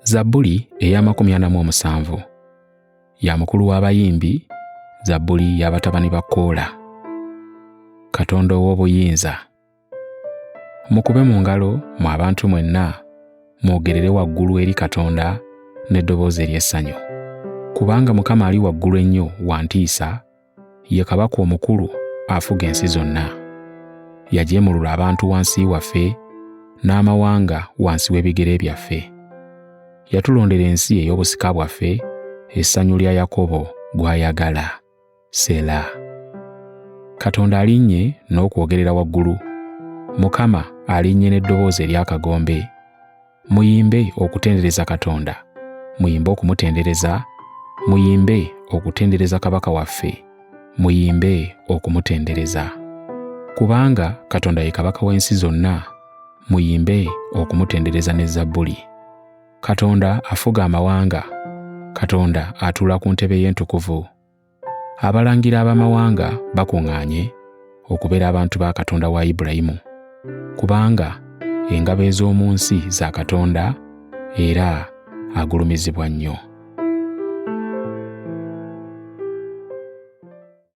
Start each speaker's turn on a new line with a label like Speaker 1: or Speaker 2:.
Speaker 1: Zabbuli ey'amakumi ana mu omusanvu ya mukulu w'abayimbi, Zabbuli y'abatabani ba Koola. Katonda ow'obuyinza. Mukube mu ngalo mmwe abantu mwenna, mwogerere waggulu eri Katonda n'eddoboozi ery'essanyu. Kubanga Mukama ali waggulu ennyo wa ntiisa, ye kabaka omukulu afuga ensi zonna. Yajeemulula abantu wansi waffe n'amawanga wansi w'ebigere byaffe. Yatulondera ensi ey'obusika bwaffe, essanyu lya Yakobo gw'ayagala. Sela. Katonda alinnye n'okwogerera waggulu, Mukama alinnye n'eddoboozi ery'akagombe. Muyimbe okutendereza Katonda, muyimbe okumutendereza, muyimbe okutendereza Kabaka waffe, muyimbe okumutendereza. Kubanga Katonda ye Kabaka w'ensi zonna, muyimbe okumutendereza ne zabbuli. Katonda afuga amawanga, Katonda atuula ku ntebe ye entukuvu. Abalangira ab'amawanga bakuŋŋaanye okubeera abantu ba Katonda wa Ibulayimu, kubanga engabo ez'omu nsi za Katonda era agulumizibwa nnyo.